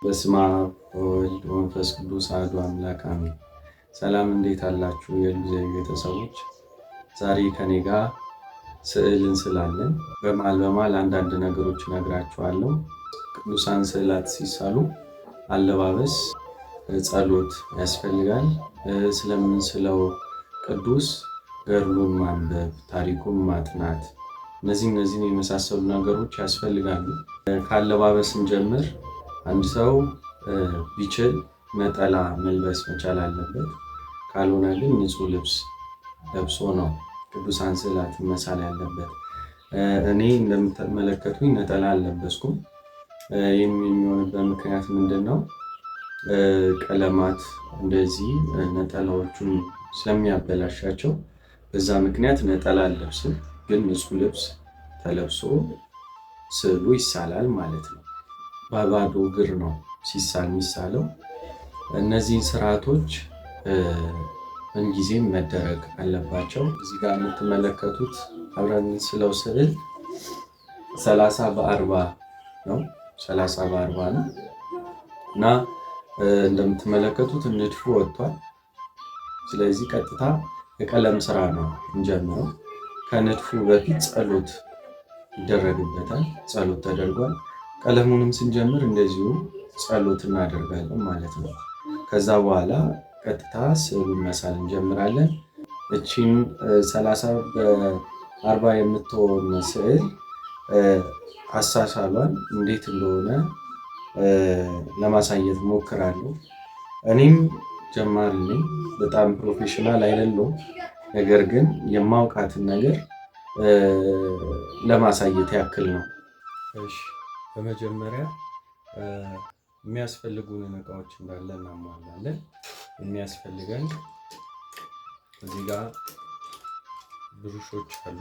በስመ አብ ወወልድ ወመንፈስ ቅዱስ አሐዱ አምላክ አሜን። ሰላም እንዴት አላችሁ? የሉዘዊ ቤተሰቦች፣ ዛሬ ከኔ ጋር ስዕል እንስላለን። በመሃል በመሃል አንዳንድ ነገሮች እነግራችኋለሁ። ቅዱሳን ስዕላት ሲሳሉ አለባበስ፣ ጸሎት ያስፈልጋል። ስለምንስለው ቅዱስ ገድሉን ማንበብ፣ ታሪኩን ማጥናት፣ እነዚህን የመሳሰሉ ነገሮች ያስፈልጋሉ። ከአለባበስ እንጀምር። አንድ ሰው ቢችል ነጠላ መልበስ መቻል አለበት። ካልሆነ ግን ንጹሕ ልብስ ለብሶ ነው ቅዱሳን ስዕላትን መሳል ያለበት። እኔ እንደምትመለከቱኝ ነጠላ አልለበስኩም። ይህም የሚሆንበት ምክንያት ምንድን ነው? ቀለማት እንደዚህ ነጠላዎቹን ስለሚያበላሻቸው በዛ ምክንያት ነጠላ አልለብስም። ግን ንጹሕ ልብስ ተለብሶ ስዕሉ ይሳላል ማለት ነው። በባዶ እግር ነው ሲሳል የሚሳለው። እነዚህን ስርዓቶች ምንጊዜም መደረግ አለባቸው። እዚህ ጋር የምትመለከቱት አብረን ስለው ስዕል 30 በ40 ነው። 30 በ40 ነው እና እንደምትመለከቱት ንድፉ ወጥቷል። ስለዚህ ቀጥታ የቀለም ስራ ነው እንጀምረው። ከንድፉ በፊት ጸሎት ይደረግበታል። ጸሎት ተደርጓል። ቀለሙንም ስንጀምር እንደዚሁ ጸሎት እናደርጋለን ማለት ነው። ከዛ በኋላ ቀጥታ ስዕሉን መሳል እንጀምራለን። እቺን 30 በ40 የምትሆን ስዕል አሳሳሏን እንዴት እንደሆነ ለማሳየት ሞክራለሁ። እኔም ጀማሪ ነኝ፣ በጣም professional አይደለሁም። ነገር ግን የማውቃትን ነገር ለማሳየት ያክል ነው። እሺ፣ በመጀመሪያ የሚያስፈልጉንን እቃዎች እንዳለ እናሟላለን። የሚያስፈልገን እዚህ ጋር ብሩሾች አሉ።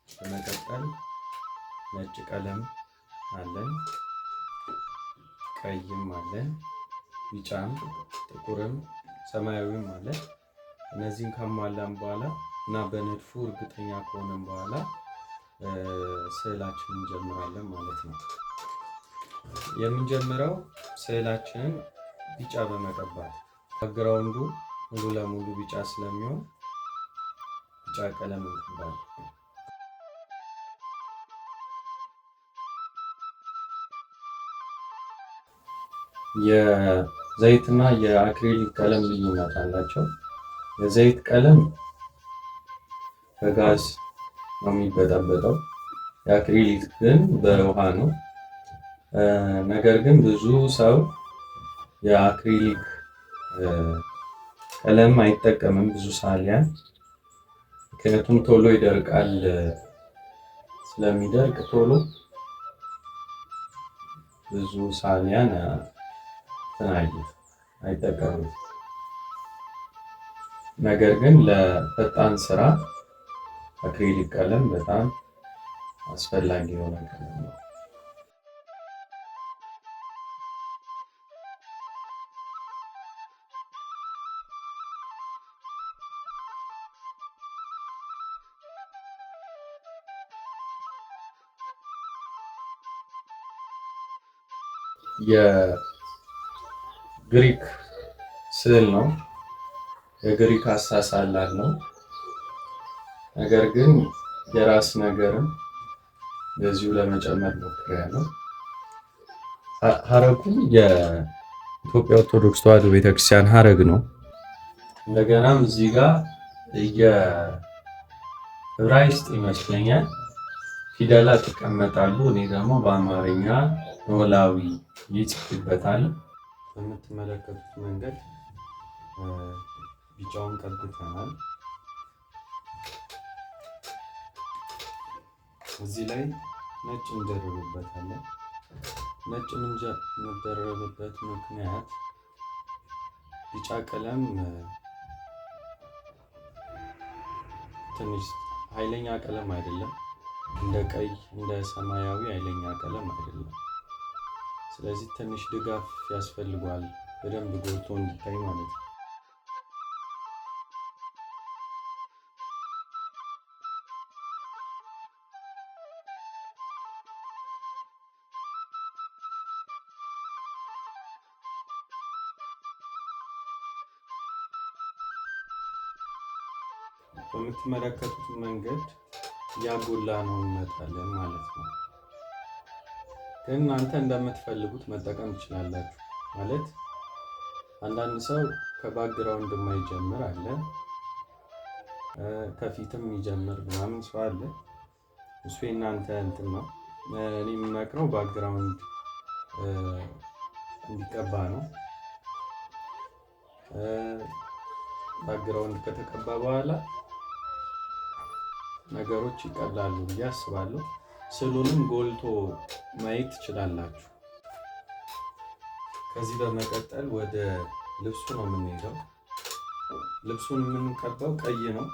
በመቀጠል ነጭ ቀለም አለን፣ ቀይም አለን፣ ቢጫም፣ ጥቁርም፣ ሰማያዊም አለን። እነዚህን ካሟላን በኋላ እና በንድፉ እርግጠኛ ከሆነን በኋላ ስዕላችንን እንጀምራለን ማለት ነው። የምንጀምረው ስዕላችንን ቢጫ በመቀባት background ኡ ሙሉ ለሙሉ ቢጫ ስለሚሆን ቢጫ ቀለም እንቀባለን። የዘይትና የ acrylic ቀለም ልዩነት አላቸው። የዘይት ቀለም በጋዝ ነው የሚበጠበጠው፣ የ acrylic ግን በውሃ ነው። ነገር ግን ብዙ ሰው የ acrylic ቀለም አይጠቀምም፣ ብዙ ሰዓሊያን፣ ምክንያቱም ቶሎ ይደርቃል። ስለሚደርቅ ቶሎ ብዙ ሰዓሊያን አይጠቀሙም። ነገር ግን ለፈጣን ስራ acrylic ቀለም በጣም አስፈላጊ የሆነ ቀለም ነው። የግሪክ ስዕል ነው። የግሪክ አሳሳል አለው። ነገር ግን የራስ ነገርም በዚሁ ለመጨመር ሞክሬያለሁ። ሀረጉ የኢትዮጵያ ኦርቶዶክስ ተዋሕዶ ቤተክርስቲያን ሀረግ ነው። እንደገናም እዚህ ጋር የዕብራይስጥ ይመስለኛል ፊደላት ይቀመጣሉ። እኔ ደግሞ በአማርኛ ኖላዊ ይጽፍበታል። በምትመለከቱት መንገድ ቢጫውን ቀብተናል። እዚህ ላይ ነጭ እንደርብበታለን። ነጭ የምንደረብበት ምክንያት ቢጫ ቀለም ትንሽ ኃይለኛ ቀለም አይደለም። እንደ ቀይ እንደ ሰማያዊ ኃይለኛ ቀለም አይደለም። ስለዚህ ትንሽ ድጋፍ ያስፈልገዋል፣ በደንብ ጎልቶ እንዲታይ ማለት ነው። በምትመለከቱት መንገድ እያጎላ ነው እንመጣለን ማለት ነው። ግን እናንተ እንደምትፈልጉት መጠቀም ትችላላችሁ። ማለት አንዳንድ ሰው ከ background የማይጀምር አለ፣ ከፊትም የሚጀምር ምናምን ሰው አለ። እሱ የእናንተ እንትን ነው። እኔ የምመክረው background እንዲቀባ ነው። background ከተቀባ በኋላ ነገሮች ይቀላሉ ብዬ አስባለሁ። ስዕሉንም ጎልቶ ማየት ትችላላችሁ። ከዚህ በመቀጠል ወደ ልብሱ ነው የምንሄደው። ልብሱን የምንቀባው ቀይ ነው።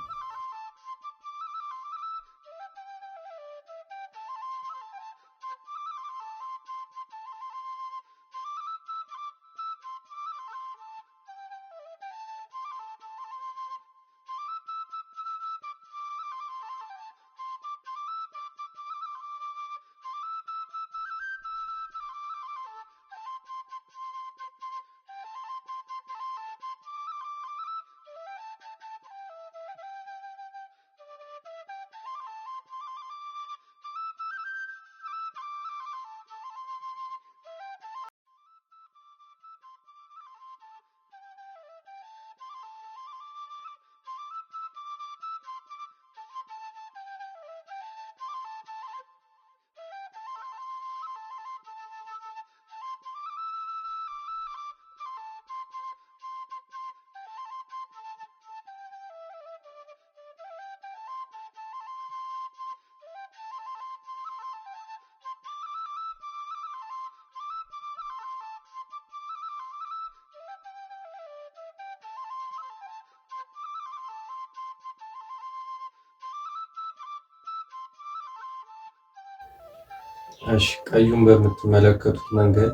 እሺ ቀዩን በምትመለከቱት መንገድ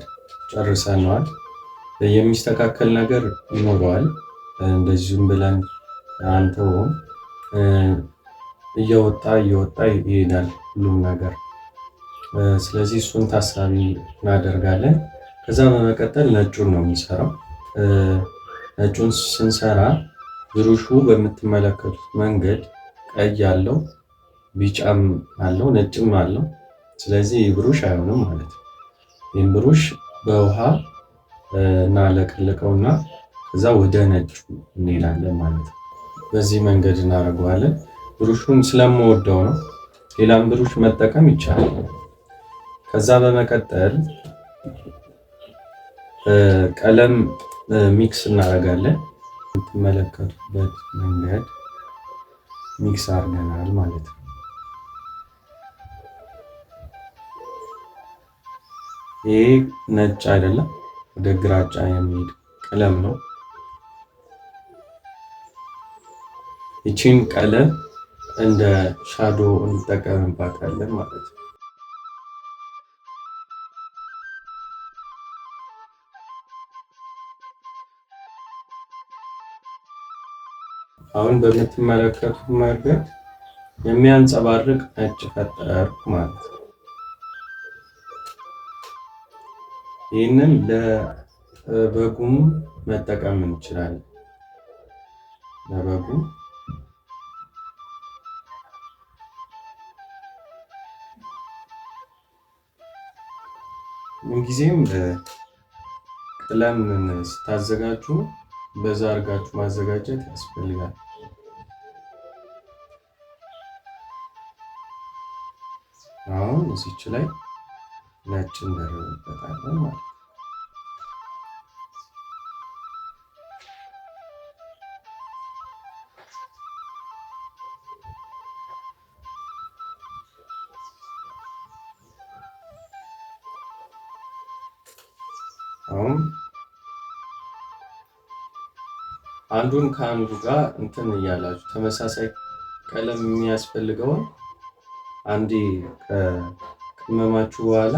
ጨርሰነዋል። የሚስተካከል ነገር ይኖረዋል። እንደዚሁም ብለን አንተውም፣ እየወጣ እየወጣ ይሄዳል ሁሉም ነገር። ስለዚህ እሱን ታሳቢ እናደርጋለን። ከዛ በመቀጠል ነጩን ነው የምንሰራው። ነጩን ስንሰራ ብሩሹ በምትመለከቱት መንገድ ቀይ አለው፣ ቢጫም አለው፣ ነጭም አለው። ስለዚህ ብሩሽ አይሆንም ማለት ነው። ይህም ብሩሽ በውሃ እናለቀልቀውና ከዛ ወደ ነጩ እንሄዳለን ማለት ነው። በዚህ መንገድ እናደርገዋለን። ብሩሹን ስለምወደው ነው። ሌላም ብሩሽ መጠቀም ይቻላል። ከዛ በመቀጠል ቀለም mix እናደርጋለን። የምትመለከቱበት መንገድ mix አድርገናል ማለት ነው። ይሄ ነጭ አይደለም፣ ወደ ግራጫ የሚሄድ ቀለም ነው። ይቺን ቀለም እንደ ሻዶ እንጠቀምባታለን ማለት ነው። አሁን በምትመለከቱት መንገድ የሚያንጸባርቅ ነጭ ፈጠርኩ ማለት ነው። ይህንን ለበጉም መጠቀም እንችላለን። ለበጉ ምንጊዜም ቀለምን ስታዘጋጁ በዛ አድርጋችሁ ማዘጋጀት ያስፈልጋል። አሁን እዚች ላይ ነጭ እንደርብበታለን ማለት ነው። አሁን አንዱን ከአንዱ ጋር እንትን እያላችሁ ተመሳሳይ ቀለም የሚያስፈልገውን አንዴ ከቅመማችሁ በኋላ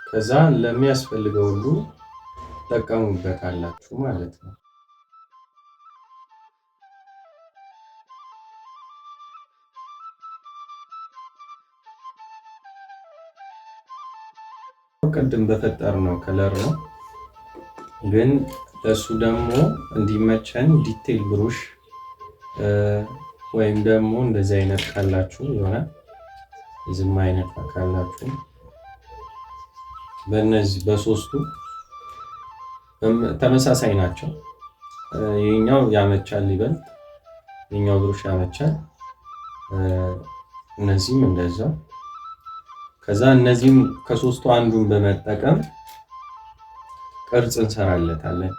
ከዛ ለሚያስፈልገው ሁሉ ትጠቀሙበታላችሁ ማለት ነው። ቅድም በፈጠርነው color ነው። ግን ለእሱ ደግሞ እንዲመቸን detail brush ወይም ደግሞ እንደዚህ አይነት ካላችሁ፣ የሆነ ዝም አይነት ካላችሁ፣ በእነዚህ በሶስቱ ተመሳሳይ ናቸው። ይህኛው ያመቻል ይበልጥ፣ ይህኛው brush ያመቻል። እነዚህም እንደዛው። ከዛ እነዚህም ከሶስቱ አንዱን በመጠቀም ቅርጽ እንሰራለታለን።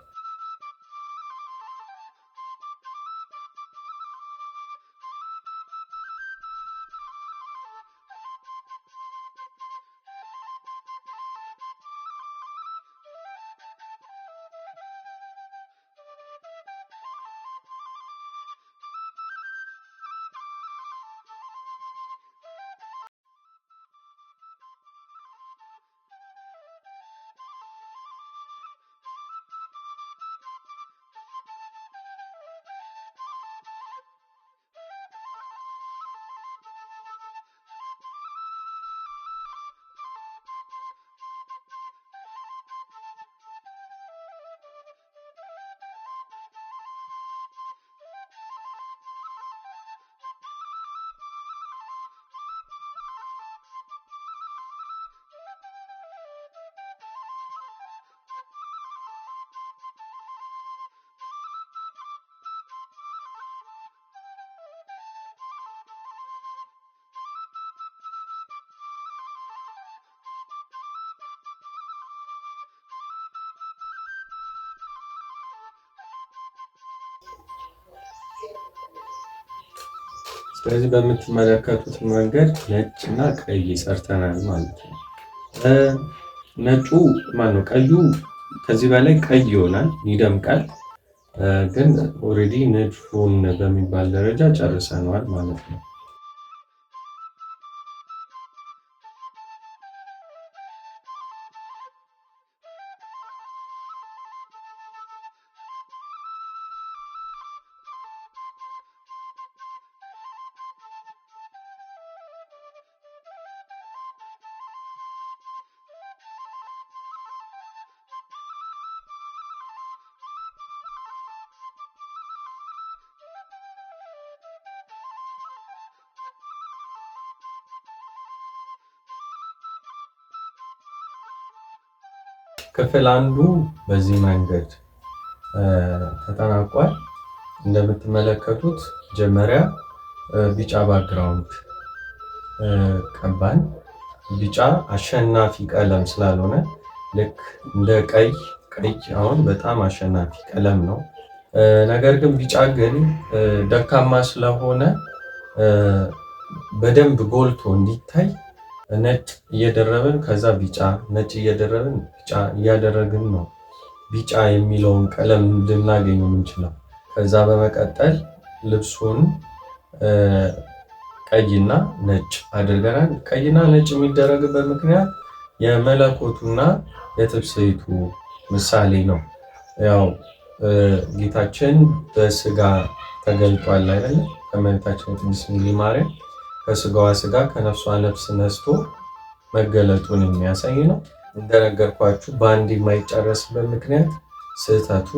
ስለዚህ በምትመለከቱት መንገድ ነጭ እና ቀይ ሰርተናል ማለት ነው። ነጩ ማነው? ቀዩ ከዚህ በላይ ቀይ ይሆናል፣ ይደምቃል። ግን already ንድፉን በሚባል ደረጃ ጨርሰነዋል ማለት ነው። ክፍል አንዱ በዚህ መንገድ ተጠናቋል። እንደምትመለከቱት መጀመሪያ ቢጫ background ቀባን። ቢጫ አሸናፊ ቀለም ስላልሆነ ልክ እንደ ቀይ፣ ቀይ አሁን በጣም አሸናፊ ቀለም ነው። ነገር ግን ቢጫ ግን ደካማ ስለሆነ በደንብ ጎልቶ እንዲታይ ነጭ እየደረብን ከዛ ቢጫ፣ ነጭ እየደረብን ቢጫ እያደረግን ነው ቢጫ የሚለውን ቀለም ልናገኝ የምንችለው። ከዛ በመቀጠል ልብሱን ቀይና ነጭ አድርገናል። ቀይና ነጭ የሚደረግበት ምክንያት የመለኮቱና የትስብእቱ ምሳሌ ነው። ያው ጌታችን በስጋ ተገልጧል አይደለ? ከእመቤታችን ቅድስት ድንግል ማርያም ከስጋዋ ስጋ ከነፍሷ ነፍስ ነስቶ መገለጡን የሚያሳይ ነው። እንደነገርኳችሁ በአንድ የማይጨረስበት ምክንያት ስህተቱ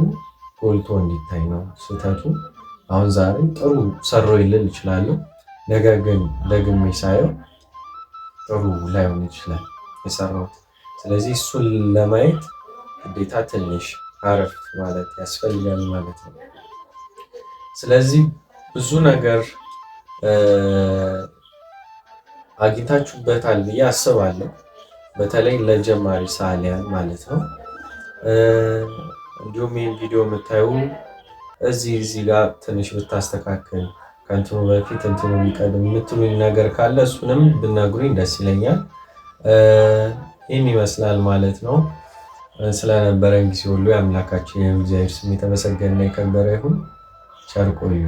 ጎልቶ እንዲታይ ነው። ስህተቱ አሁን ዛሬ ጥሩ ሰሮ ይልል ይችላሉ። ነገር ግን ደግሜ ሳየው ጥሩ ላይሆን ይችላል የሰራሁት። ስለዚህ እሱን ለማየት ግዴታ ትንሽ አረፍ ማለት ያስፈልጋል ማለት ነው። ስለዚህ ብዙ ነገር አግኝታችሁበታል ብዬ አስባለሁ። በተለይ ለጀማሪ ሰዓሊያን ማለት ነው። እንዲሁም ይህን ቪዲዮ የምታዩ እዚህ ጋር ትንሽ ብታስተካክል፣ ከእንትኑ በፊት እንትኑ ቢቀድም የምትሉኝ ነገር ካለ እሱንም ብነግሩኝ ደስ ይለኛል። ይህን ይመስላል ማለት ነው። ስለነበረን ጊዜ ሁሉ የአምላካችን የእግዚአብሔር ስም የተመሰገነ የከበረ ይሁን። ቸር ቆዩ።